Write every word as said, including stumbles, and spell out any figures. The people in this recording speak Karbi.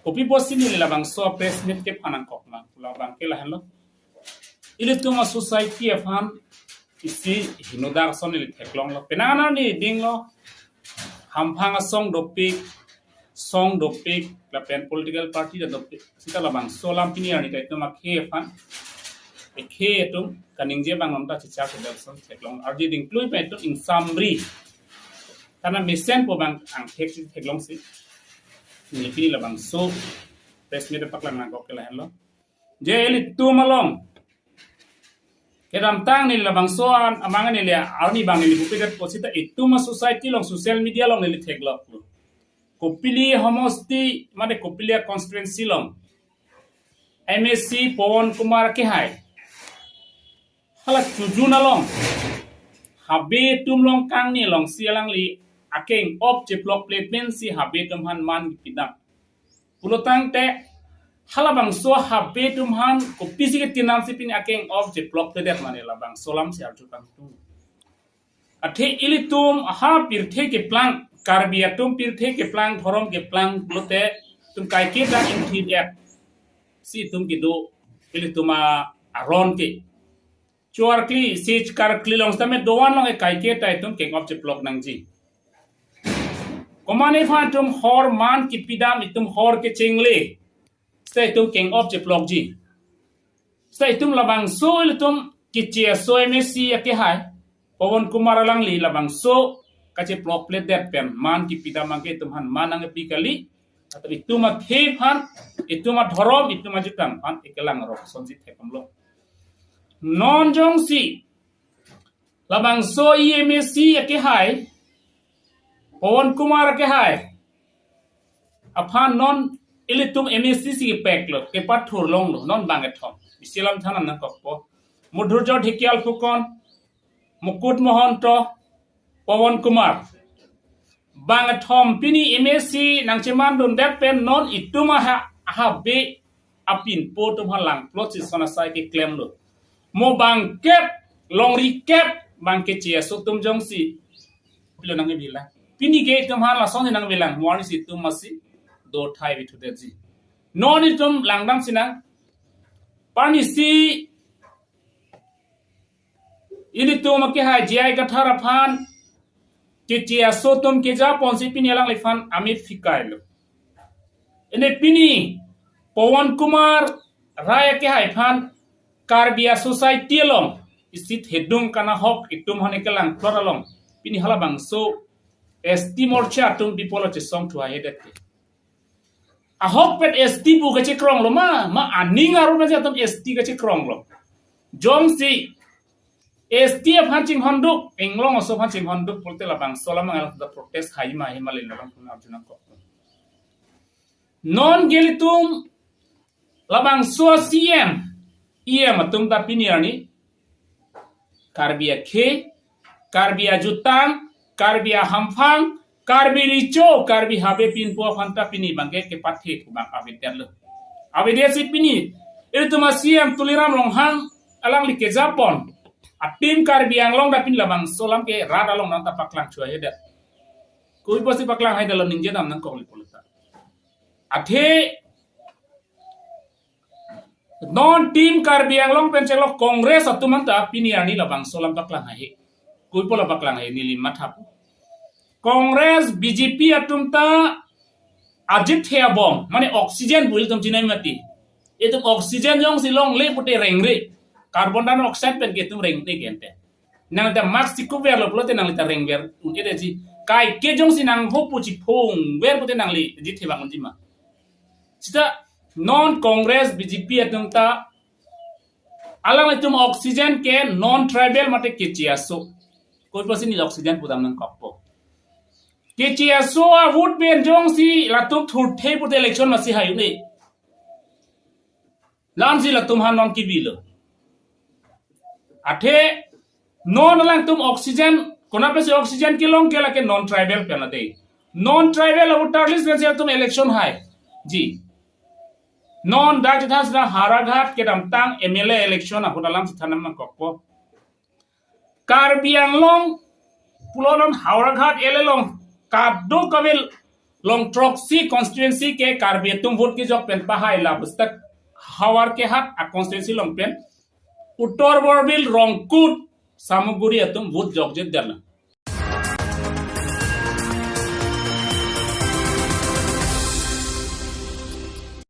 Kopi pusi neli labangso press meet kephan nangkok ma, labang ke lahenlo. Ilitum a-society aphan isi henodak ason neli theklonglo. Penang neli dinglo, hamphang asong dopik, song dopik, lapen political party ta dopik. Seta labangso alam pini arni ta itum akhei aphan, akhei atum kaningje abang anta chichak ke ason theklong. Arje ding klui pen itum ingsamri, karena mesenpo abang angthek si theklongsi neli pini labangso press meet paklang nangkok ke lahenlo. Je ilitum along kedamtang neli labangso an amang neli arni abang neli bupedetpo, seta itum a-society along, social media along neli theklonglo. Kopili homosti mate Kopili constituency along M A C Pawan Kumar kehai, hala chojun along habe atum along kangni alongsi alangli akeng-op cheplokplet pensi habe atum aphan man kepidam. Pulotangte halabangso habe atum aphan kopisi ketinamsi pini akeng-op cheplokpledet mane, labangso alamsi arju kangtung. Athe ilitum ha pirthe keplang, Karbi atum pirthe keplang, dhorom keplang pulote itum kaike ta ingthir-et si itum kedo, ilitum a-aron ke. Choarkli, sej karkli along sitame doan along ke kaike ta itum keng-op cheplok nangji. Komatne aphan itum hor man kepidam, itum hor kechengle, seta itum keng-op cheplokji. Seta itum labangso ilitum keche aso M A C akehai Pawan Kumar alangli labangso kacheplokpletdet pen man kepidam abang ke itum aphan man nangkepi kali. Atau itum akhei aphan, itum adhorom, itum ajutang aphan ekelang arok asonsi theklonglo. Non jongsi labangso M A C akehai, Pawan Kumar akehai aphan non ilitum M A C si kepeklo, kepathurlonglo, non bang kethom. Isi alam than nangkokpo. Madhurjya Dhekial Phukan, Mukut Mahanta, Pawan Kumar. Bang kethom pini M A C nangchemandundet pen non itum aha, ahabe apinpo atum aphan langplotsi son asai keklemlo. Mo bangkep, longri kep, bang keche aso atum jongsi pilo nangkebilang. Pini ke itum aphan lasonsi nangbilang, mo arnisi itum masi dothai bithudetji. Non itum langdamsi nang, arnisi ilitum akehai J I Kathar aphan keche aso atum kejaponsi pini alangliphan amit phikailo. Ene pini Pawan Kumar Rai akehai aphan Karbi a-society along isi thedung kanahok itum aphan ekelangplot along pini halabangso S T Morcha atum people chesong thuhaihedet ke. Ahokpet S T pu kachekronglo ma, ma aning arum aja atum S T kachekronglo. Jongsi S T aphan chinghonduk, inglong aso aphan chinghonduk pulote labangso alam angel ta protest hai ma, hai ma le labang pun arju nangkok. Non ke ilitum labangso C M, E M atum ta pini arni Karbi akhei, Karbi ajutang, Karbi ahamphang, Karbi recho, Karbi habe pinpo aphan ta pini bangke kepathe pu bang avedetlo. Avedetsi pini ilitum a-C M Tuliram Ronghang alangli kejapon a-team Karbi Anglong ta pini labangso alam ke rat along nang ta paklang thuhaihedet. Kopi pusi paklang haidetlo ningjedam nangkoklo pulote, athe non team Karbi Anglong pen cheklo Congress atum anta pini arni labangso alam paklang haihe. Kopi pu la paklang haihe neli mathapo. Congress, B J P atum ta ajithe abom, mane oxygen pu ilitum chinine mati. Itum oxygen jongsi longle pute rengre. Carbon dioxide pen ke itum rengre ke ante. Nangli ta mask chikuverlo pulote nangli ta rengver un-edetji. Kaike jongsi nanghopu chiphongver pute nangli jithe bang unji ma. Seta non Congress, B J P atum ta alanglitum oxygen ke non tribal mate keche aso. Kopi pusi neli oxygen pudam nangkokpo. Keche aso a-vote pen jongsi latum thurthe pute election masi hai un-e. Lamsi latum aphan non kebilo. Athe non alangtum oxygen, konat pensi oxygen kelong ke lake non tribal pen ade. Non tribal a-voter list pensi latum election haiji. Non dak chethan seta Howraghat kedamtang M L A election ahut alam chethan nangkokpo. Karbi Anglong pulo non Howraghat L A along kadokave Long throksi constituency ke Karbi atum vote kejok pen pahai lapuson Howraghat a constituency along pen Uttar Borbil, Rongkut, Samaguri atum vote jokje derlo.